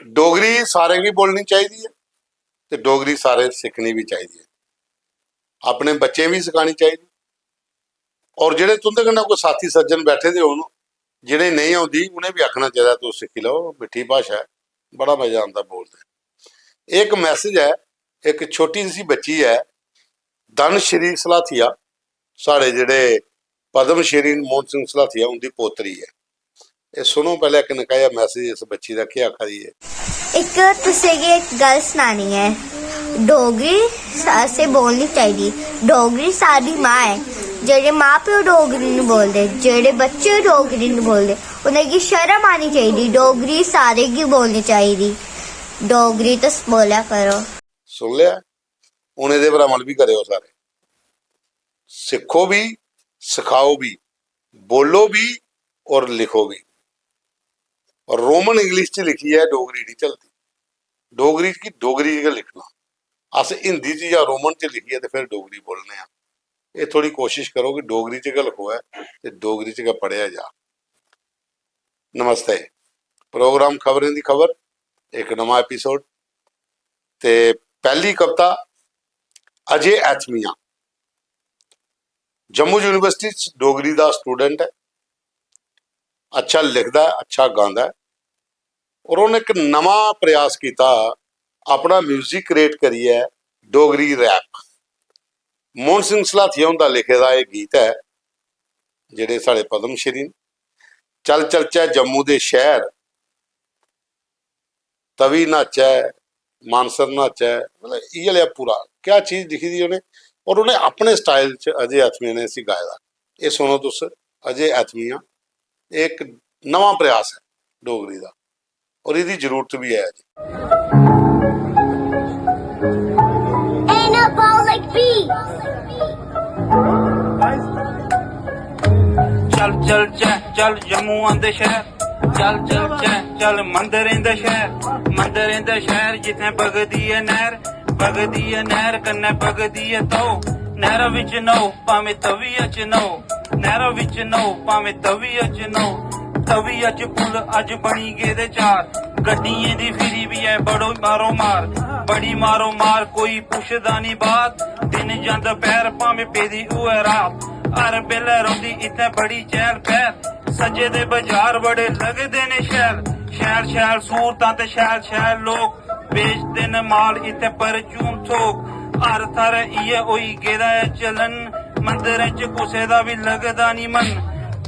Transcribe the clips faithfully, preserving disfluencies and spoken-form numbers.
डोगरी सारें गी बोलनी चाहिदी ऐ ते डोगरी सारें सिक्खनी बी चाहिदी ऐ, अपने बच्चें बी सखानी चाहिदी। और जेह्ड़े तुं'दे कन्नै कोई साथी सज्जन बैठे दे होन, जि'नें नेईं औंदी, उ'नें बी आखना चाहिदा, "तुस सिक्खी लैओ, मिट्ठी भाशा ऐ, बड़ा मजा आंदा बोलदे।" एह् इक मैसेज ऐ, इक छोटी सी बच्ची ऐ, धनश्री सलाथिया, साढ़े जेह्ड़े पद्म श्री न मोहन सिंह सलाथिया, उं'दी पोतरी ऐ। एह् सुनो पैह्लें इक निक्का जेहा मैसेज इस बच्ची दा केह् आखा दी ऐ। इक तुसें गी इक गल्ल सनानी ऐ। डोगरी स-, असें बोलनी चाहिदी। डोगरी साढ़ी मां ऐ। जेह्ड़े मां प्यो डोगरी निं बोलदे, जेह्ड़े बच्चे डोगरी निं बोलदे, उ'नेंगी शर्म आनी चाहिदी। डोगरी सारें गी बोलनी चाहिदी। डोगरी तुस बोल्लै करो। सुन लेआ? हून एह्दे पर अमल बी करेओ सारे। सिक्खो बी, सखाओ बी, बोलो बी और लिखो बी। और रोमन इंग्लिश च लिखियै डोगरी निं चलदी। डोगरी गी डोगरी च गै लिखना। अस हिंदी च जां रोमन च लिखियै ते फिर डोगरी बोलने आं। एह् थोड़ी कोशिश करो कि डोगरी च गै लखोऐ ते डोगरी च गै पढ़ेआ जा। नमस्ते। प्रोग्राम खबरें दी खबर, इक नमां एपिसोड। ते पैह्ली कविता अजय ऐथमिया, जम्मू यूनिवर्सिटी च डोगरी दा स्टूडेंट ऐ, अच्छा लिखदा ऐ, अच्छा गांदा ऐ, और उ'नें इक नमां प्रयास कीता, अपना म्यूजिक क्रिएट करियै डोगरी रैप। मोहन सिंह सलाथिया हुंदा लिखे दा एह् गीत ऐ, जेह्ड़े साढ़े पद्म श्री न। चल चलचै जम्मू दे शैह्र, तवी न्हाचै, मानसर न्हाचै, मतलब इ'यै लेआ पूरा। क्या चीज लिखी दी उ'नें, और उ'नें अपने स्टाइल च अजय ऐथमिया ने इसी गाए दा। एह् सुनो तुस, अजय ऐथमिया, एह् इक नमां प्रयास ऐ डोगरी दा, और एह्दी जरूरत बी ऐ अज्ज। Anabolic B। चल चलचै, चल जम्मू आंदे शैह्र, चल चलचै, चल मंदरें दे शैह्र, मंदरें दे शैह्र जित्थै बगदी ऐ नैह्र, बगदी ऐ नैह्र कन्नै बगदी ऐ तौ, नैह्रा बिच नौ भामें तविया च नौ, नैह्रा बिच नौ भामें तविया च नौ, तविया च पुल अज्ज बनी गेदे चार, गड्डियें दी फिरी बी ऐ बड़ो मारो मार, बड़ी मारो मार कोई पुछदा निं बात, दिन जां दपैह्र भामें पेदी होऐ रात, हर बेल्लै रौंह्दी इत्थै बड़ी चैह्ल पैह्ल, सज्जे दे बजार बड़े लगदे न शैल, शैल शैल सूरतां ते शैल शैल लोक, बेचदे न माल इत्थै परचून थोक, हर थाह्रै इ'यै होई गेदा ऐ चलन, मंदरें च कुसै दा बी लगदा निं मन,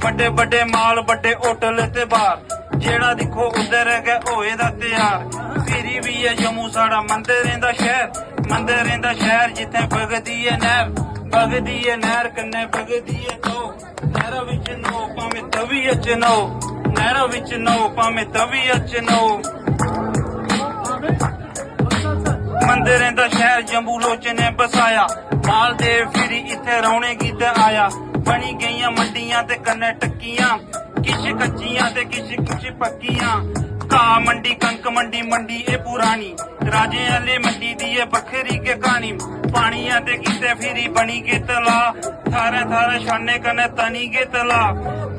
बड्डे बड्डे माल बड्डे होटल ते बार, जेह्ड़ा दिक्खो उद्धर गै होए दा त्यार, फिरी बी ऐ जम्मू साढ़ा मंदरें दा शैह्र, मंदरें दा शैह्र जित्थै बगदी ऐ नैह्र, बगदी ऐ नैह्र कन्नै बगदी ऐ तौ, नैह्रा बिच नौ भामें तविया च नौ, नैह्रा बिच नौ भामें तविया च नौ। मंदरें दा शैह्र जम्बू लोचन ने बसाया, मालदेव फिरी इत्थै रौह्ने गितै आया, बनी गेइयां मंडियां ते कन्नै टक्कियां, किश कच्चियां ते किश किश पक्कियां, घाऽ मंडी कनक मंडी मंडी एह् पुरानी, राजें आह्ली मंडी दी ऐ बक्खरी गै क्हानी, पानियां ते गितै फिरी बनी गे तलाऽ, थाह्रै थाह्रै शाने कन्नै तनी गे तलाऽ,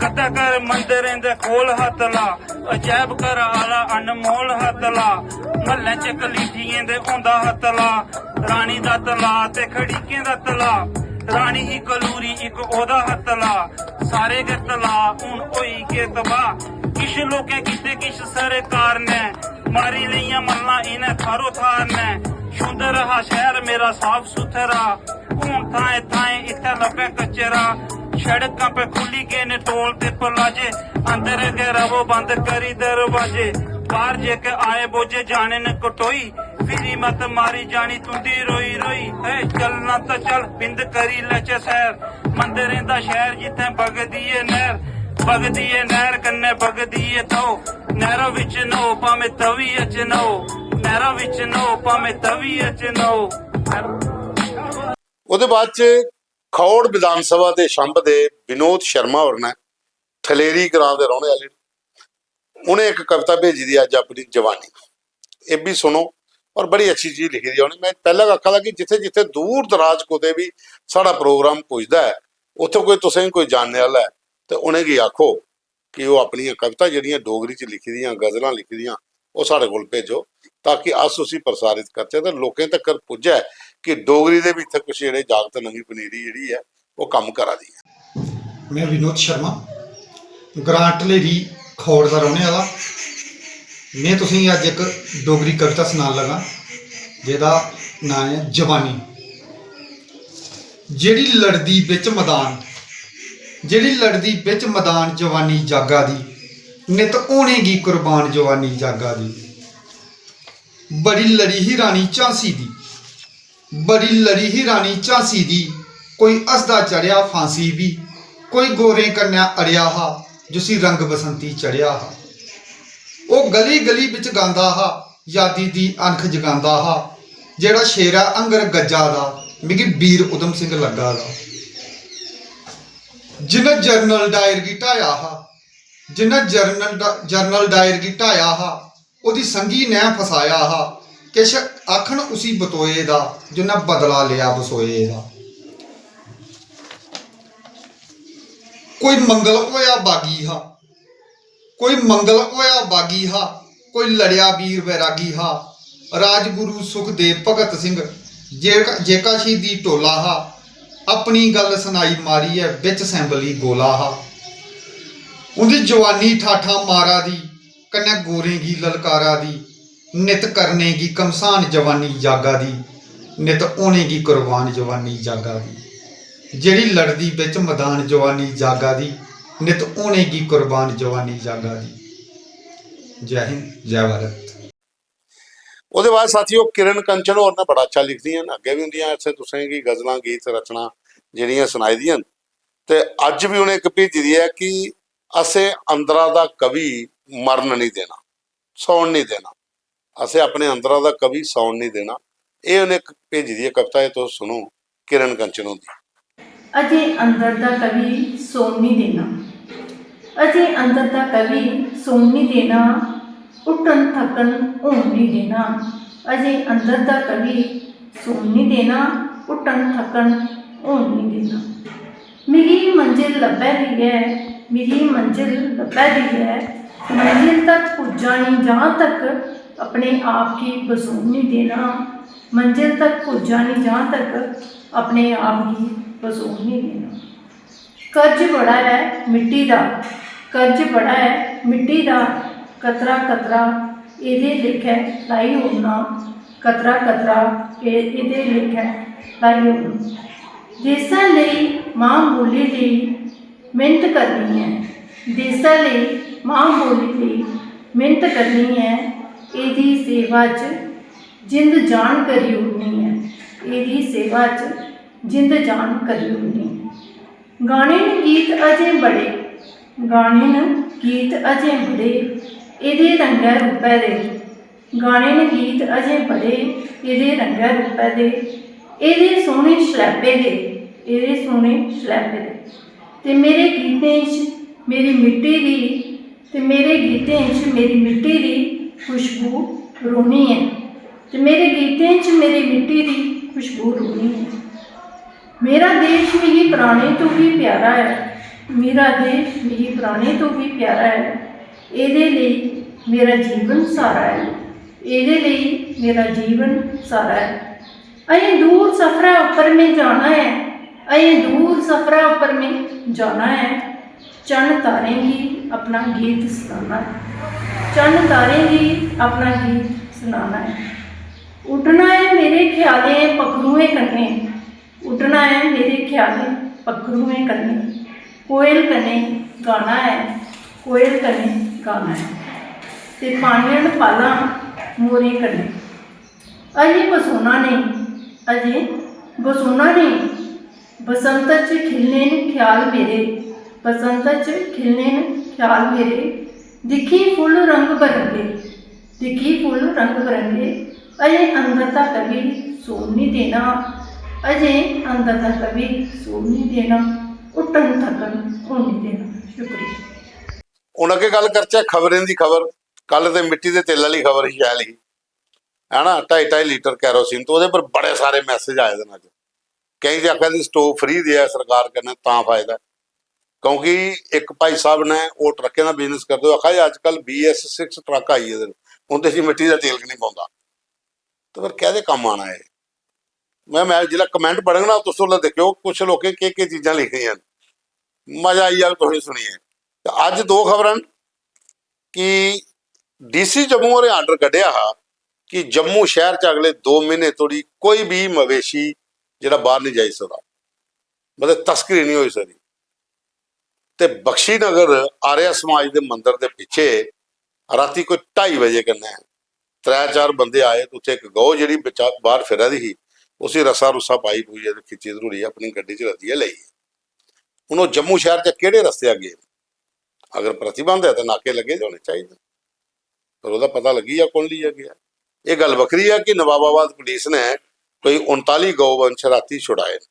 कद्दा घर मंदरें दे कोल हा तलाऽ, अजैब घर आह्ला अनमोल हा तलाऽ, म्हल्लें च कलीठियें दे होंदा हा तलाऽ, रानी दा तलाऽ ते खड़ीकें दा तलाऽ, रानी ही कलूरी इक ओह्दा हा तलाऽ, सारे गै तलाऽ हून होई गे तबाह्, किश लोकें कीते किश सरकार ने, मारी लेइयां मल्लां इ'नें थारो थाह्र ने, शुंदर हा शैह्र मेरा साफ सुथरा, हून थाएं थाएं इत्थै लब्भै कचरा, सड़कां पे खु'ल्ली गे न टोल ते प्लाजे, अंदर गै रवो बंद करी दरवाजे, बाह्र जेह्के आए बोझे जाने न कटोई, फिरी मत मारी जानी तुं'दी रोई रोई, ऐ चलना तां चल बिंद करी लैचै सैर, मंदरें दा शैह्र जित्थै बगदी ऐ नैह्र, बगदी ऐ नैह्र कन्नै बगदी ऐ तौ, नैह्रा बिच नौ भामें तविया च नौ, नैह्रा बिच नौ भामें तविया च नौ। ओह्दे बाद च खौड़ विधानसभा दे छंब दे विनोद शर्मा होर ने ठलेरी ग्रां दे रौह्ने आह्ले न। उ'नें इक कविता भेजी दी अज्ज अपनी जवानी, एह् बी सुनो। और बड़ी अच्छी चीज लिखी दी उ'नें। में पैह्लें गै आखा दा कि जित्थै जित्थै दूर दराज कुतै बी साढ़ा प्रोग्राम पुजदा ऐ, उत्थै कोई तुसें गी कोई जानने आह्ला ऐ ते उ'नेंगी आखो कि ओह् अपनियां कविता जेह्ड़ियां डोगरी च लिखी दियां, गजलां लिखी दियां, ओह् साढ़े कोल भेजो, ताकि अस उसी प्रसारित करचै ते लोकें तक्कर पुज्जै कि डोगरी दे बी इत्थै कुछ जेह्ड़े जागत, नमीं पनीरी जेह्ड़ी ऐ, ओह् कम्म करा दी ऐ। में विनोद शर्मा, ग्रां ढलेरी खौड़ दा रौह्ने आह्ला। में तुसेंगी अज्ज इक डोगरी कविता सनान लगा, जेह्दा नांऽ ऐ जवानी। जेह्ड़ी लड़दी बिच मदान, जेह्ड़ी लड़दी बिच मदान, जवानी जागा दी, नित होने गी कुर्बान, जवानी जागा दी। बड़ी लड़ी ही रानी झांसी दी, बड़ी लड़ी ही रानी झांसी दी, कोई हसदा चढ़ेआ फांसी बी, कोई गोरें कन्नै अड़ेआ हा, जिसी रंग बसंती चढ़ेआ हा। ओह् गली गली बिच गांदा हा, यादी दी अनख जगांदा हा, जेह्ड़ा शेरै आंगर गज्जा दा, मिगी बीर उधम सिंह लग्गा दा। जिन्नै जरनल डायर गी ढाया हा, जिन्नै जरनल डा-, जरनल डायर गी ढाया हा, ओह्दी संघी नै फसाया हा, किश आखन उसी बतोए दा, जिन्नै बदला लेआ बसोए दा। कोई मंगल होआ बागी हा, कोई मंगल होआ बागी हा, कोई लड़ेआ बीर बैरागी हा। राजगुरु सुखदेव भगत सिंह जेह्का जेह्का शहीदी टोला हा, अपनी गल्ल सनाई मारियै बिच असैंबली गोला हा। उं'दी जवानी ठाठां मारा दी, कन्नै गोरें गी ललकारा दी, नित करने गी घमसान जवानी जागा दी, नित होने गी कुर्बान जवानी जागा दी। जेह्ड़ी लड़दी बिच मदान जवानी जागा दी, नित होने गी कुर्बान जवानी जागा दी। जय हिंद, जय भारत। ओह्दे बाद साथियो, किरण कंचन होर ने बड़ा अच्छा लिखदियां न, अग्गें बी उंदियां असें तुसें गी गजलां, गीत, रचना जेह्ड़ियां सनाई दियां न। ते अज्ज बी उ'नें इक भेजी दी ऐ कि असें अंदरा दा कवि मरन निं देना, सौन निं देना। असें अपने अंदरा दा कवि सौन निं देना। एह् उ'नें इक भेजी दी ऐ कविता, एह् तुस सुनो, किरण कंचन हुंदी। अजें अंदर दा कवि सौन निं देना। अजें अंदर दा कवि सौन निं देना, हुट्टन थक्कन होन निं देना। अजें अंदर दा कवि सौन निं देना, हुट्टन थक्कन होन निं देना। मिगी मंजिल लब्भै दी ऐ, मिगी मंजिल लब्भै दी ऐ। मंजिल तक पुज्जा निं जां तक अपने आप गी बसोन निं देना। मंजिल तक पुज्जा निं जां तक अपने आप गी बसोन निं देना। कर्ज बड़ा ऐ मिट्टी दा, कर्ज बड़ा ऐ मिट्टी दा, कतरा कतरा एह्दे लेखै लाई ओड़ना, कतरा कतरा एह्दे लेखै लाई ओड़ना। देसै लेई मां बोली लेई मेह्नत करनी ऐ, देसै लेई मां बोली लेई मेह्नत करनी ऐ, एह्दी सेवा च जिंद जान करी ओड़नी ऐ, एह्दी सेवा च जिंद जान करी ओड़नी ऐ। गाने न गीत अजें बड़े, गाने न गीत अजें बड़े, एह्दे रंगै रूपै दे। गाने न गीत अजें बड़े, एह्दे रंगै रूपै दे। एह्दे सोह्ने शलैपे दे, एह्दे सोह्ने शलैपे दे। ते मेरे गीतें च मेरी मिट्टी दी, ते मेरे गीतें च मेरी मिट्टी दी खुशबू रौह्नी ऐ। ते मेरे गीतें च मेरी मिट्टी दी खुशबू रौह्नी ऐ। मेरा देश मिगी प्राणें तों बी प्यारा ऐ, मेरा देश मिगी प्राणें तों बी प्यारा ऐ। एह्दे लेई मेरा जीवन सारा ऐ, एह्दे लेई मेरा जीवन सारा ऐ। अजें दूर सफरै उप्पर में जाना ऐ, अजें दूर सफरै उप्पर में जाना ऐ। चन्न तारें गी अपना गीत सनाना ऐ, चन्न तारें गी अपना गीत सनाना ऐ। उड्डना ऐ मेरे ख्यालें पक्खरुएं कन्नै, उड्डना ऐ मेरे ख्यालें पक्खरुएं कन्नै, कोयल कन्नै गाना ऐ, कोयल कन्नै गाना ऐ। ते पानियां न पालां मोरें कन्नै। अजें बसोना नेईं, अजें बसोना नेईं। बसंत च खिलने न ख्याल मेरे, बसंत च खिलने न ख्याल मेरे। दिक्खी फुल्ल रंग बरंगे, दिक्खी फुल्ल रंग बरंगे। अजें अंदर दा कवि सून निं देना, अजें अंदर दा कवि सून निं देना, हुट्टन थक्कन होन निं देना। शुक्रिया। हून अग्गें गल्ल करचै खबरें दी। खबर कल ते मिट्टी दे तेल आह्ली खबर ही, शैल ही, है ना, ढाई ढाई लीटर कैरोसिन, तो ओह्दे पर बड़े सारे मैसेज आए दे न अज्ज। केईं ते आखा दे स्टोव फ्री देआ सरकार कन्नै, तां फायदा ऐ। क्योंकि इक भाई साहब ने, ओह् ट्रकें दा बिजनेस करदे, ओह् आखा दे अज्जकल बी एस सिक्स ट्रक आई गेदे न, उं'दे च मिट्टी दा तेल गै निं पौंदा। ते फिर कैह्दे कम्म आना एह्? में, में जिसलै कमेंट पढ़ङ ना, तुस उसलै दिक्खेओ कुछ लोकें केह् केह् चीजां लिखियां न, मजा आई जाग तुसेंगी सुनियै। ते अज्ज दो खबरां न कि डीसी जम्मू होरें आर्डर कड्ढेआ हा कि जम्मू शैह्र च अगले दो म्हीने धोड़ी कोई बी मवेशी जेह्ड़ा बाह्र निं जाई सकदा, मतलब तस्करी निं होई सकदी। ते बख्शी नगर आर्य समाज दे मंदर दे पिच्छे रातीं कोई ढाई बजे कन्नै त्रै चार बंदे आए ते उत्थै इक गौ जेह्ड़ी बिच्चा बाह्र फिरा दी ही, उसी रस्सा रुस्सा पाई पुइयै ते खिच्ची धरूड़ियै अपनी गड्डी च लदियै लेई गे। हून ओह् जम्मू शैह्र च केह्ड़े रस्ते गे? अगर प्रतिबंध ऐ ते नाके लग्गे दे होने चाहिदे, पर ओह्दा पता लग्गी जा कु'न लेइयै गेआ। एह् गल्ल बक्खरी ऐ कि नवाबाबाद पुलिस ने कोई उनताली गौ वंश रातीं छुड़ाए न।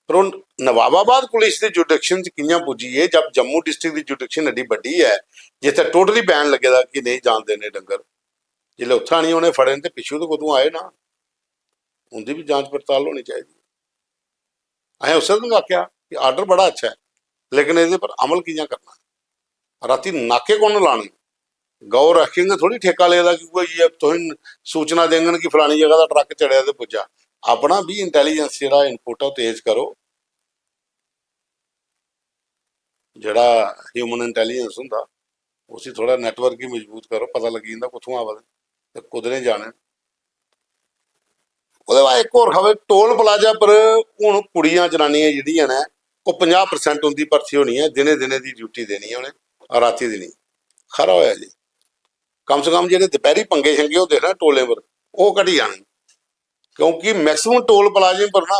पर हून नवाबाबाद पुलिस दी जुडिक्शन च कि'यां पुज्जी गे, जब जम्मू डिस्ट्रिक्ट दी जुडिक्शन एड्डी बड्डी ऐ, जित्थै टोटली बैन लग्गे दा कि नेईं जान देने डंगर, जिसलै उत्थै आनियै उ'नें फड़े न ते पिच्छुं ते कुतुं आए ना। उं'दी बी जांच पड़ताल होनी चाहिदी। असें उस्सै दिन आखेआ कि आर्डर बड़ा अच्छा ऐ, लेकिन एह्दे पर अमल कि'यां करना? रातीं नाके कु'न लाने? गौ रक्षकें गै थोड़ी ठेका लेदा कि उ'ऐ इ'यै तुसें सूचना देङन कि फलानी जगह दा ट्रक चढ़ेआ ते पुज्जा। अपना बी इंटैलीजेंस जेह्ड़ा इनपुट ऐ, ओह् तेज करो। जेह्ड़ा ह्यूमन इंटैलीजेंस होंदा, उसी थोह्ड़ा नैटवर्क गी मजबूत करो, पता लग्गी जंदा कुत्थुआं आवा दे ते कुद्धरें जाने न। ओह्दे बाद इक होर खबर, टोल प्लाजा पर हून कुड़ियां जनानियां जेह्ड़ियां न, ओह् पंजाह् परसेंट उं'दी भर्थी होनी ऐ, दिनें दिनें दी ड्यूटी देनी ऐ उ'नें, रातीं दी निं। खरा होआ जी, कम से कम जेह्ड़े दपैह्री पंगे शंगे होंदे ना टोलें पर, ओह् घटी जाने, क्योंकि मैक्सिमम टोल प्लाजें पर ना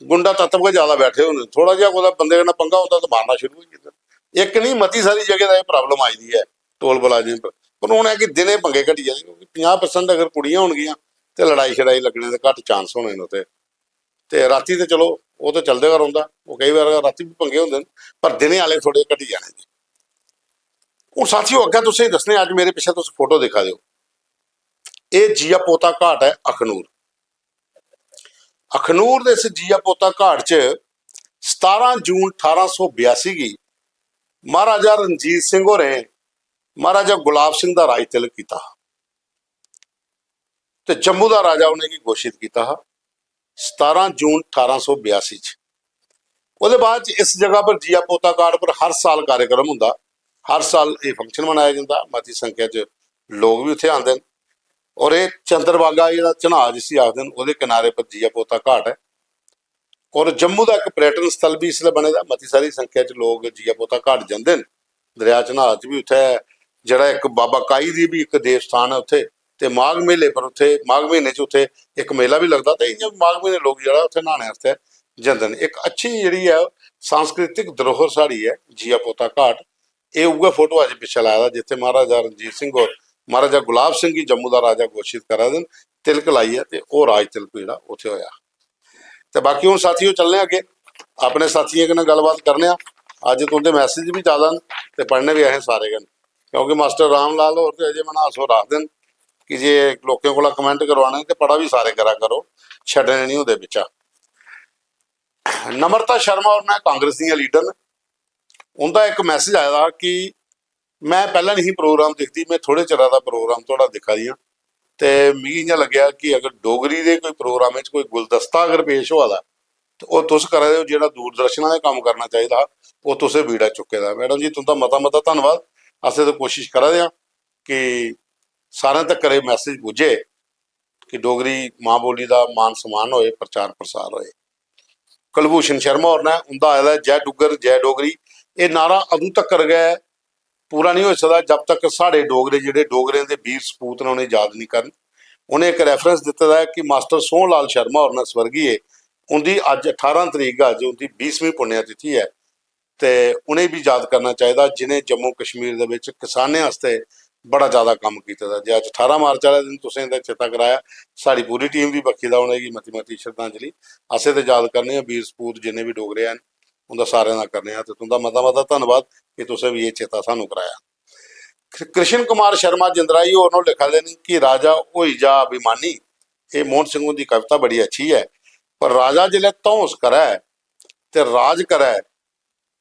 गुंडा तत्व गै ज्यादा बैठे होंदे न। थोह्ड़ा जेहा कुतै बंदे कन्नै पंगा होंदा ते मारना शुरू होई जंदे न। इक निं, मती सारी जगह दा एह् प्रॉब्लम आई दी ऐ टोल प्लाजें पर। पर हून ऐ कि दिनें पंगे घटी जाने, क्योंकि पंजाह् परसेंट अगर कुड़ियां होनगियां ते लड़ाई शड़ाई लग्गने दे घट्ट चांस होने न उत्थै। ते रातीं ते चलो ओह् ते चलदे गै रौंह्दा, ओह् केईं बार रातीं बी पंगे होंदे न, पर दिनें आह्ले थोह्ड़े घटी जाने जी। हून साथियो, अग्गें तुसेंगी दस्सने, अज्ज मेरे पिच्छें तुस फोटो दिक्खा दे ओ, एह् जिया पोता घाट ऐ अखनूर। अखनूर दे इस जिया पोता घाट च सतारां जून ठारां सौ बयासी गी महाराजा रणजीत सिंह होरें महाराजा गुलाब सिंह दा राज तिलक कीता हा ते जम्मू दा राजा उ'नेंगी घोशित कीता हा सतारां जून ठारां सौ बयासी च। ओह्दे बाद च इस जगह पर जिया पोता घाट पर हर साल कार्यक्रम होंदा, हर साल एह् फंक्शन मनाया जंदा, मती संख्या च लोक बी उत्थै आंदे न। और एह् चंद्रभागा जेह्ड़ा चन्हां जिसी आखदे न, ओह्दे किनारे पर जिया पोता घाट ऐ। और जम्मू दा इक पर्यटन स्थल बी इसलै बने दा, मती सारी संख्या च लोक जिया पोता घाट जंदे न। दरेआ चन्हां च बी उत्थै जेह्ड़ा इक बाबा काई दी बी इक देव स्थान ऐ उत्थै, ते माघ म्हीने पर उत्थै, माघ म्हीने च उत्थै इक मेला बी लगदा, ते इ'यां माघ म्हीने लोक जेह्ड़ा उत्थै न्हाने आस्तै जंदे न। इक अच्छी जेह्ड़ी ऐ सांस्कृतिक धरोहर साढ़ी ऐ जिया पोता घाट। एह् उ'ऐ फोटो अज्ज पिच्छें लाए दा जित्थै महाराजा रणजीत सिंह होर महाराजा गुलाब सिंह गी जम्मू दा राजा घोशित करा दे न, तिलक लाइयै, ते ओह् राज तिलक जेह्ड़ा उत्थै होआ। ते बाकी हून साथियो चलने आं अग्गें, अपने साथियें कन्नै गल्लबात करने आं। अज्ज तुं'दे मैसेज बी ज्यादा न ते पढ़ने बी असें सारे गै न, क्योंकि मास्टर राम लाल होर ते अजय मन्हास होर आखदे न कि जे लोकें कोला कमेंट करवाने ते पढ़ा बी सारे करा करो, छड्डने निं होंदे बिच्चा। नम्रता शर्मा होर न, कांग्रेस दियां लीडर न, उं'दा इक मैसेज आए दा कि में पैह्लें नहीं प्रोग्राम दिखदी, में थोह्ड़े चिरा दा प्रोग्राम थुआढ़ा दिक्खा दी आं, ते मिगी इ'यां लग्गेआ कि अगर डोगरी दे कोई प्रोग्रामें च कोई गुलदस्ता अगर पेश होआ दा, ते ओह् तुस करा दे ओ, जेह्ड़ा दूरदर्शन आह्लें कम्म करना चाहिदा हा, ओह् तुसें बीड़ा चुक्के दा। मैडम जी, तुं'दा मता मता धन्नवाद। असें ते कोशिश करा दे आं कि सारें तक्कर एह् मैसेज पुज्जे कि डोगरी मां बोली दा मान सम्मान होए, प्रचार प्रसार होए। कुलभूषण शर्मा होर ने, उं'दा आए दा ऐ "जय डुग्गर, जय डोगरी।" एह् नारा अदूं तक्कर गै पूरा निं होई सकदा जब तक साढ़े डोगरे, जेह्ड़े डोगरें दे बीर सपूत न, उ'नेंगी याद निं करन। उ'नें इक रेफरेंस दित्ते दा ऐ कि मास्टर सोहन लाल शर्मा होर न, स्वर्गीय, उं'दी अज्ज अठारां तरीक गै, अज्ज उं'दी बीसमीं पुण्यतिथि ऐ, ते उ'नेंगी बी याद करना चाहिदा जि'नें जम्मू कश्मीर दे बिच किसानें आस्तै बड़ा ज्यादा कम्म कीते दा। जे अज्ज ठारां मार्च आह्ले दिन तुसें इं'दा चेता कराया, साढ़ी पूरी टीम दी बक्खी दा उ'नेंगी मती मती श्रद्धांजलि। असें ते याद करने आं बीर सपूत जिन्ने बी डोगरे हैन, उं'दा सारें दा करने आं, ते तुं'दा मता मता धन्नवाद कि तुसें बी एह् चेता सानूं कराया। कृ-, कृष्ण कुमार शर्मा जिंदराई होर न, ओह् लिखा दे न कि "राजा होई जा अभिमानी", एह् मोहन सिंह हुंदी कविता बड़ी अच्छी ऐ, पर राजा जिसलै धौंस करै ते राज करै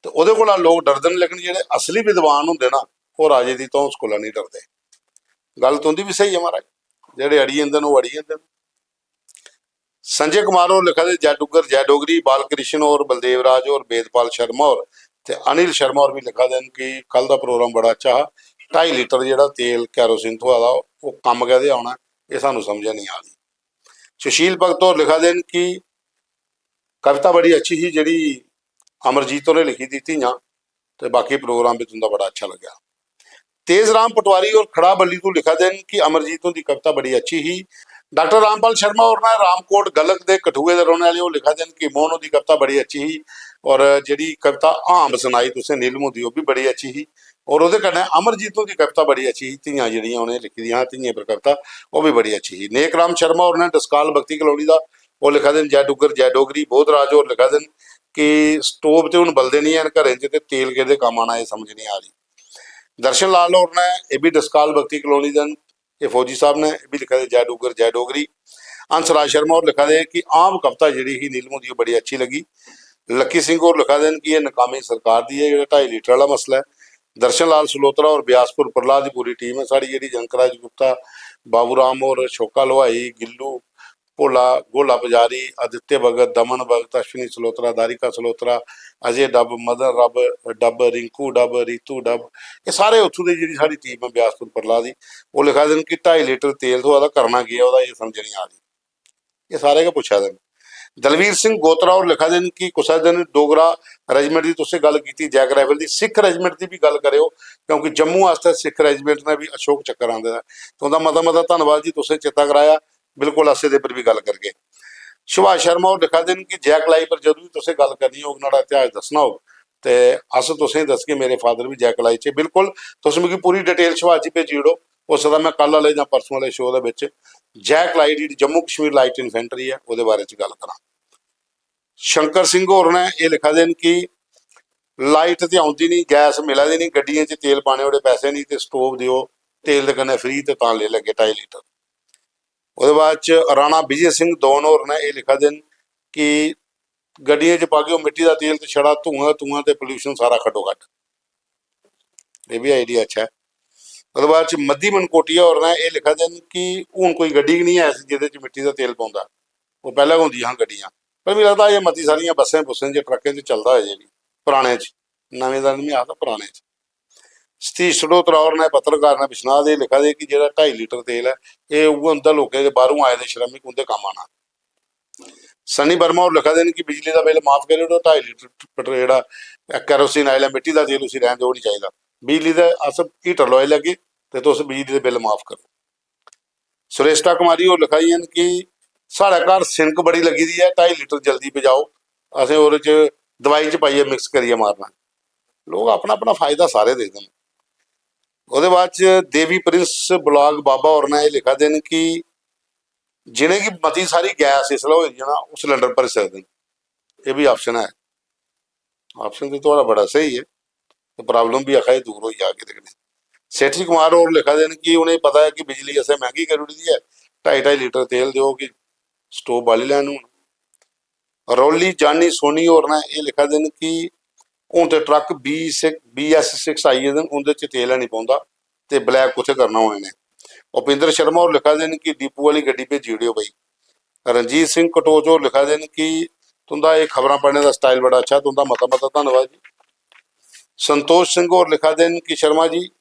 ते ओह्दे कोला लोक डरदे न, लेकिन जेह्ड़े असली विद्वान होंदे ना, ओह् राजे दी धौंस कोला नेईं डरदे। गल्ल तुं'दी बी स्हेई ऐ महाराज, जेह्ड़े अड़ी जंदे न ओह् अड़ी जंदे न। संजय कुमार होर लिखा दे, "जय डुग्गर जय डोगरी।" बालकृष्ण होर, बलदेव राज होर, वेदपाल शर्मा होर ते अनिल शर्मा होर बी लिखा दे न कि कल दा प्रोग्राम बड़ा अच्छा हा, ढाई लीटर जेह्ड़ा तेल कैरोसिन थ्होआ दा ओह् कम्म कैह्दे औना, एह् सानूं समझ निं आ दी। सुशील भगत होर लिखा दे न कि कविता बड़ी अच्छी ही जेह्ड़ी अमरजीत होरें लिखी दी, धियां, ते बाकी प्रोग्राम बी तुं'दा बड़ा अच्छा लग्गेआ। तेज राम पटवारी होर खड़ा बल्ली तू लिखा दे न कि अमरजीत हुंदी कविता बड़ी अच्छी ही। डॉक्टर रामपाल शर्मा होर ने रामकोट गलक दे कठुए दे रौह्ने आह्ले, ओह् लिखा दे न कि मोहन हुंदी कविता बड़ी अच्छी ही, और जेह्ड़ी कविता हांब सनाई तुसें नीलम हुंदी, ओह् बी बड़ी अच्छी ही। और ओह्दे कन्नै अमरजीत हुंदी कविता बड़ी अच्छी ही, धियां जेह्ड़ियां उ'नें लिखी दियां हियां धियें पर कविता, ओह् बी बड़ी अच्छी ही। नेक राम शर्मा होर ने डसकाल बख्ती कलोनी दा, ओह् लिखा दे न, "जय डुग्गर जय डोगरी।" बोधराज होर लिखा दे न कि स्टोव ते हुन बलदे निं हैन घरें च, ते तेल केह्दे कम्म आना, एह् समझ निं आ दी। दर्शन लाल होर ने, एह् बी डसकाल बख्ती कलोनी दे न, एह् फौजी साहब ने, एह् बी लिखा दे, "जय डुग्गर जय डोगरी।" हंसराज शर्मा होर लिखा दे कि आम कविता जेह्ड़ी ही नीलम हुंदी, ओह् बड़ी अच्छी लग्गी। लक्की सिंह होर लिखा दे न कि एह् नकामी सरकार दी ऐ, जेह्ड़ा ढाई लीटर आह्ला मसला ऐ। दर्शन लाल सलोत्रा होर, ब्यासपुर प्रहलाद दी पूरी टीम ऐ साढ़ी, जेह्ड़ी जनक राज गुप्ता, बाबू राम होर, शोका लोहाई, गिल्लू, भोला, गोला पुजारी, आदित्य भगत, दमन भगत, अश्विनी सलोत्रा, दारिका सलोत्रा, अजय डब, मदन रब, dub, Rinku dub, Ritu dub, एह् सारे उत्थूं दे, जेह्ड़ी साढ़ी टीम ऐ ब्यासपुर प्रहलाद दी, ओह् लिखा दे न कि ढाई लीटर तेल थ्होआ दा, करना केह् ऐ ओह्दा, एह् समझ निं आ दी। एह् सारे गै पुच्छा दे न। दलवीर सिंह गोत्रा होर लिखा दे न कि कुसै दिन डोगरा रेजिमेंट दी तुसें गल्ल कीती, जैक राइफल दी, सिख रेजिमेंट दी बी गल्ल करेओ, क्योंकि जम्मू आस्तै सिख रेजिमेंट ने बी अशोक चक्कर आंदे दा ऐ। तुं'दा मता मता धन्नवाद जी, तुसें चेता कराया, बिल्कुल अस एह्दे पर बी गल्ल करगे। सुभाष शर्मा होर लिखा दे न कि जय कलाई पर जदूं बी तुसें गल्ल करनी होग, नुहाड़ा इतिहास दस्सना होग, ते अस तुसेंगी दस्सगे, मेरे फादर बी जय कलाई च। बिल्कुल, तुस मिगी पूरी डिटेल सुभाष जी भेजी ओड़ो, होई सकदा में कल आह्ले जां परसों आह्ले शो दे बिच जय कलाई, जेह्ड़ी जम्मू कश्मीर लाइट इन्फेंट्री ऐ, ओह्दे बारे च गल्ल करां। शंकर सिंह होर ने एह् लिखा दे न कि लाइट ते औंदी निं, गैस मिला दी निं, गड्डियें च तेल पाने ओड़े पैसे निं, ते स्टोव देओ, तेल दे कन्नै फ्री, ते तां लेई लैगे ढाई लीटर। ओह्दे बाद च राणा विजय सिंह दोन होर ने एह् लिखा दे न कि गड्डियें च पागेओ मिट्टी दा तेल ते छड़ा धुआं, धुआं ते पोल्यूशन सारा खड्डो खड्ड। एह् बी आइडिया अच्छा ऐ। ओह्दे बाद च मद्दी मनकोटिया होर ने एह् लिखा दे न कि हून कोई गड्डी गै निं ऐ ऐसी जेह्दे च मिट्टी दा तेल पौंदा। ओह् पैह्लें गै होंदियां हियां गड्डियां, पर मिगी लगदा अजें मती सारियां बस्सें बुस्सें च, ट्रकें च चलदा ऐ, जेह्ड़ी पराने च, नमें दा निं आखदा, पराने च। सतीश सडोत्रा होर ने, पत्रकार ने, बिश्नाह दे लिखा दे कि जेह्ड़ा ढाई लीटर तेल ऐ, एह् उ'ऐ उं'दे लोकें दे, बाह्रों आए दे श्रमिक, उं'दे कम्म आना। सनी वर्मा होर लिखा दे न कि बिजली दा बिल माफ करी ओड़ो, ढाई लीटर पेट्रोल जेह्ड़ा कैरोसिन आयल ऐ, मिट्टी दा तेल, उसी रैह्न देओ, ओह् निं चाहिदा। बिजली दा अस हीटर लोआई लैगे ते तुस बिजली दे बिल माफ करो। सुरेश्टा कुमारी होर लिखा दियां न कि साढ़े घर सिनक बड़ी लग्गी दी ऐ, ढाई लीटर जल्दी पजाओ, असें ओह्दे च दवाई च पाइयै मिक्स करियै मारना। लोक अपना अपना फायदा सारे दिखदे न। ओह्दे बाद च देवी प्रिंस ब्लॉग बाबा होर ने एह् लिखा दे न कि जि'नेंगी मती सारी गैस इसलै होई दी ना, ओह् सिलेंडर भरी सकदे न। एह् बी ऑप्शन ऐ। ऑप्शन ते थुआढ़ा बड़ा स्हेई ऐ, ते प्रॉब्लम बी आखा दे दूर होई जाग एह्दे कन्नै। सेठी कुमार होर लिखा दे न कि उ'नेंगी पता ऐ कि बिजली असें मैंह्गी करी ओड़ी दी ऐ, ढाई ढाई लीटर तेल देओ कि स्टोव बाली लैन। हून रौली जानी सोनी होर ने एह् लिखा दे न कि हून ते ट्रक बी सिक्स, बी एस सिक्स आई गेदे न, उं'दे च तेल है निं पौंदा, ते ब्लैक कुत्थै करना हून इ'नें। उपिंदर शर्मा होर लिखा दे न कि डीपू आह्ली गड्डी भेजी ओड़ेओ भाई। रणजीत सिंह कटोच होर लिखा दे न कि तुं'दा एह् खबरां पढ़ने दा स्टाइल बड़ा अच्छा, तुं'दा मता मता धन्नवाद जी। संतोष सिंह होर लिखा दे न कि शर्मा जी,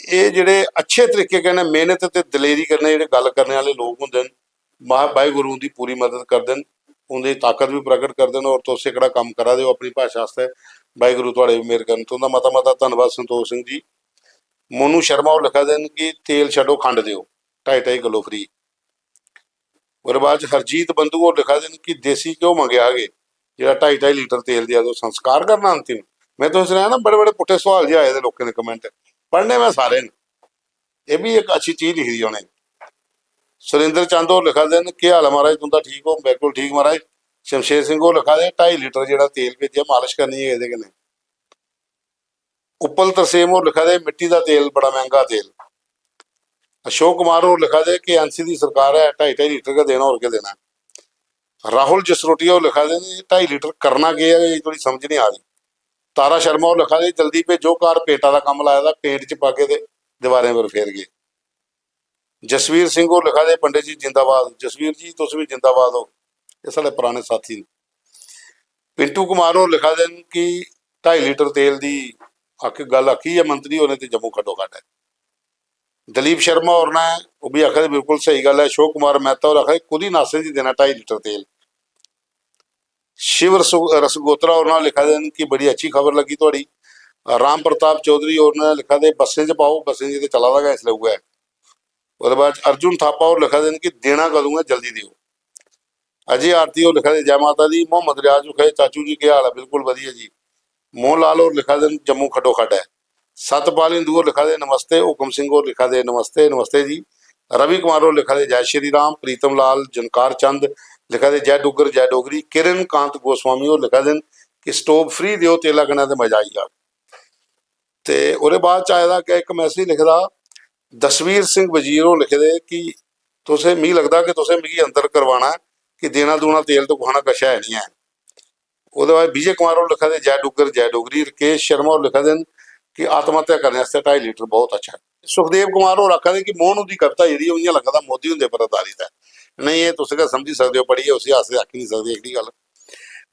एह् जेह्ड़े अच्छे तरीके कन्नै मेह्नत ते दलेरी कन्नै जेह्ड़े गल्ल करने आह्ले लोक होंदे न, मा-, वाहेगुरु उं'दी पूरी मदद करदे न, उं'दी ताकत बी प्रगट करदे न। और तुस एह्कड़ा कम्म करा दे ओ अपनी भाशा आस्तै, वाहेगुरु थुआढ़े पर मेह्र करन। तुं'दा मता मता धन्नवाद संतोष सिंह जी। मोनू शर्मा होर लिखा दे न कि तेल छड्डो, खंड देओ, ढाई ढाई किलो फ्री। ओह्दे बाद च हरजीत बंधु होर लिखा दे न कि देसी घ्यो मंगेआ हा के, जेह्ड़ा ढाई ढाई लीटर तेल देआ दे, संस्कार करना अंतिम। में तुसें सनाया ना, बड़े बड़े पुट्ठे सोआल जे आए दे लोकें दे कमेंट, पढ़ने में सारे न। एह् बी इक अच्छी चीज लिखी दी उ'नें। सुरेंद्र चंद होर लिखा दे न, "केह् हाल ऐ महाराज तुं'दा, ठीक ओ?" बिल्कुल ठीक महाराज। शमशेर सिंह होर लिखा दे, "ढाई लीटर जेह्ड़ा तेल भेजेआ, मालश करनी ऐ एह्दे कन्नै।" उपल तरसेम होर लिखा दे, "मिट्टी दा तेल बड़ा मैंह्गा तेल।" अशोक कुमार होर लिखा दे, "के एन सी दी सरकार ऐ, ढाई ढाई लीटर गै देना, होर केह् देना ऐ?" राहुल जसरोटिया होर लिखा दे, "ढाई लीटर करना केह् ऐ, एह् थोह्ड़ी समझ निं आ दी।" तारा शर्मा होर लिखा दे, "जल्दी भेजो, घर पेंटा दा कम्म लाए दा, पेंट च पागे ते दीवारें पर फेर गे। जसवीर सिंह होर लिखा दे, "पंडित जी जिंदाबाद।" जसवीर जी, तुस बी जिंदाबाद ओ, एह् साढ़े पराने साथी न। पिंटू कुमार होर लिखा दे न कि ढाई लीटर तेल दी आख-, गल्ल आखी ऐ मंत्री होरें ते जम्मू खड्डो खड्ड ऐ। दलीप शर्मा होर ने ओह् बी आखा दे, "बिल्कुल स्हेई गल्ल ऐ।" अशोक कुमार मेहता होर आखा दे, "कुदी नासें च देना ढाई लीटर तेल?" शिव रसो-, रसगोत्रा होर ने लिखा दे न कि बड़ी अच्छी खबर लग्गी थुआढ़ी। राम प्रताप चौधरी होर ने लिखा दे, "बस्सें च पाओ, बस्सें च ते चला दा गै इसलै उ'ऐ।" ओह्दे बाद च अर्जुन थापा होर लिखा दे न कि "देना कदूं ऐ, जल्दी देओ।" अजय आरती होर लिखा दे, "जै माता दी।" मोहम्मद रियाज लिखा दे, "चाचू जी केह् हाल ऐ?" बिल्कुल बधिया जी। मोहन लाल होर लिखा दे न, "जम्मू खड्डो खड्ड ऐ।" सतपाल हिंदू होर लिखा दे, "नमस्ते।" हुकम सिंह होर लिखा दे, "नमस्ते, नमस्ते जी।" रवि कुमार होर लिखा दे, "जय श्री राम।" प्रीतम लाल जनकार चंद लिखा दे, "जय डुग्गर, जय डोगरी।" किरण कांत गोस्वामी होर लिखा दे न कि "स्टोव फ्री देओ तेला कन्नै ते मजा आई जाग।" ते ओह्दे बाद च आए दा अग्गें इक मैसेज लिखे दा, दसवीर सिंह वजीर होर लिखे दे कि "तुसें, मिगी लगदा कि तुसें मिगी अंदर करवाना ऐ कि देना दूना तेल ते कुसै ने कशा है निं ऐ।" ओह्दे बाद विजय कुमार होर लिखा दे, "जय डुग्गर, जय डोगरी।" राकेश शर्मा होर लिखा दे न कि "आत्महत्या करने आस्तै ढाई लीटर बहुत अच्छा ऐ।" सुखदेव कुमार होर आखा दे कि "मोहन हुंदी कविता जेह्ड़ी ऐ, ओह् इ'यां लगदा मोदी हुंदे पर आधारित ऐ।" नेईं, एह् तुस गै समझी सकदे ओ, पढ़ियै उसी अस आखी निं सकदे एह्कड़ी गल्ल।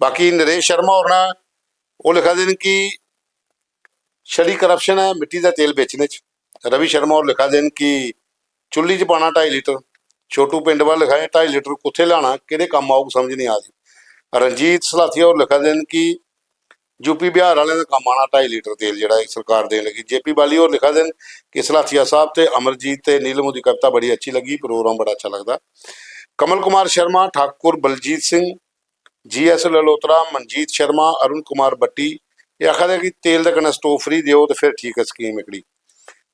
बाकी नरेश शर्मा होर न, ओह् लिखा दे न कि "छड़ी करप्शन ऐ मिट्टी दा तेल बेचने च।" रवि शर्मा होर लिखा दे न कि "चुल्ली च पाना ढाई लीटर।" छोटू पिंड वाला लिखा दे, "ढाई लीटर कुत्थै लाना, केह्ड़े कम्म औग, समझ निं आ दी।" रंजीत सलाथिया होर लिखा दे न कि "यूपी बिहार आह्लें दे कम्म आना ढाई लीटर तेल जेह्ड़ा एह् सरकार देन लगी।" जेपी बाली होर लिखा दे न कि "सलाथिया साहब ते अमरजीत ते नीलम हुंदी कविता बड़ी अच्छी लग्गी, प्रोग्राम बड़ा अच्छा लगदा।" कमल कुमार शर्मा, ठाकुर बलजीत सिंह, जी एस ललोत्रा, मनजीत शर्मा, अरुण कुमार बट्टी, एह् आखा दे कि "तेल दे कन्नै स्टोव फ्री देओ ते फिर ठीक ऐ स्कीम एह्कड़ी।"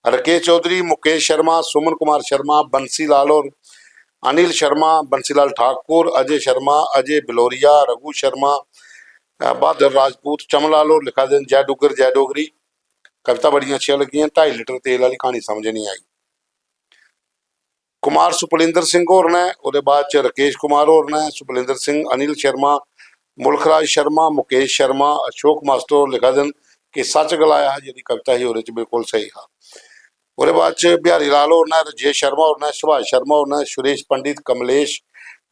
राकेश चौधरी, मुकेश शर्मा, सुमन कुमार शर्मा, बंसी लाल होर, अनिल शर्मा, बंसी लाल ठाकुर, अजय शर्मा, अजय बिलोरिया, रघु शर्मा, अ, बहादुर राजपूत, चमन लाल होर लिखा दे न, "जय डुग्गर, जय डोगरी।" कविता बड़ियां अच्छियां लग्गियां, "ढाई लीटर तेल आह्ली क्हानी समझ निं आई।" कुमार सुपलिंदर सिंह होर न, ओह्दे बाद च राकेश कुमार होर न, सुपलिंदर सिंह, अनिल शर्मा, मुल्खराज शर्मा, मुकेश शर्मा, अशोक मास्टर होर लिखा दे न कि "सच गलाया हा" जेह्ड़ी कविता ही, ओह्दे च बिल्कुल स्हेई हा। ओह्दे बाद च बिहारी लाल होर न, राजेश शर्मा होर न, सुभाष शर्मा होर न, सुरेश पंडित, कमलेश,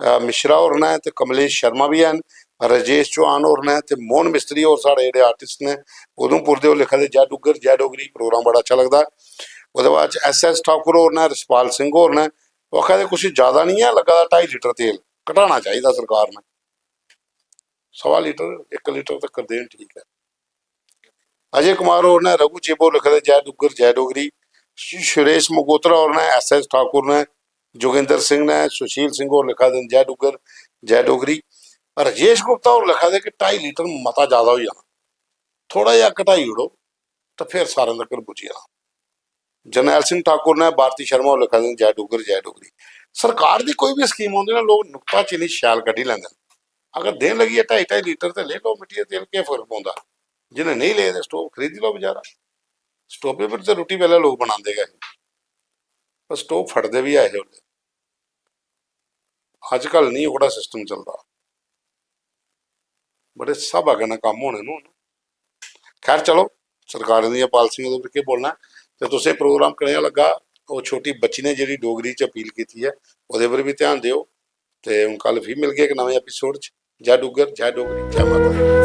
अ, मिश्रा होर न ते कमलेश शर्मा बी हैन, राजेश चौहान होर न ते मोहन मिस्त्री होर साढ़े जेह्ड़े आर्टिस्ट न उधमपुर दे, ओह् लिखा दे, "जय डुग्गर, जय डोगरी, प्रोग्राम बड़ा अच्छा लगदा।" ओह्दे बाद च एस एस ठाकुर होर न, रिशपाल सिंह होर न, ओह् आखा दे, "कुछ ज्यादा निं ऐ लग्गा दा ढाई लीटर तेल, घटाना चाहिदा सरकार ने, सवा लीटर, इक लीटर तक देन, ठीक ऐ।" अजय कुमार होर ने, रघु चिब होर लिखे दे, "जय डुग्गर, जय डोगरी।" सु-, सुरेश मगोत्रा होर ने, एस एस ठाकुर ने, जोगिंदर सिंह ने, सुशील सिंह होर लिखा दे न, "जय डुग्गर, जय डोगरी।" राजेश गुप्ता होर लिखा दे कि "ढाई लीटर मता ज्यादा होई जाना, थोड़ा जेहा घटाई ओड़ो ते फिर सारें तगर पुज्जी जाना।" जरनैल सिंह ठाकुर ने, भारती शर्मा होर लिखा दे न, "जय डुग्गर, जय डोगरी।" सरकार दी कोई बी स्कीम औंदी ना, लोक नुक्ताचीनी शैल कड्ढी लैंदे न। अगर देन लगी ऐ ढाई ढाई लीटर ते लेई लैओ मिट्टी दा तेल, केह् फर्क पौंदा? जि'नें नेईं ले ते स्टोव खरीदी लैओ बजारा। स्टोवै पर ते रुट्टी पैह्लें लोक बनांदे गै हे, पर स्टोव फटदे बी ऐ हे उसलै। अजकल निं ओह्कड़ा सिस्टम चलदा। बड़े स्हाबा कन्नै कम्म होने न हून। खैर, चलो, सरकारें दियां पालसियां दे उप्पर केह् बोलना ऐ। ते तुसें प्रोग्राम कनेहा लग्गा? ओह् छोटी बच्ची ने जेह्ड़ी डोगरी च अपील कीती ऐ, ओह्दे पर बी ध्यान देओ। ते हून कल फ्ही मिलगे इक नमें एपिसोड च। जय डुग्गर, जय डोगरी, जय माता दी।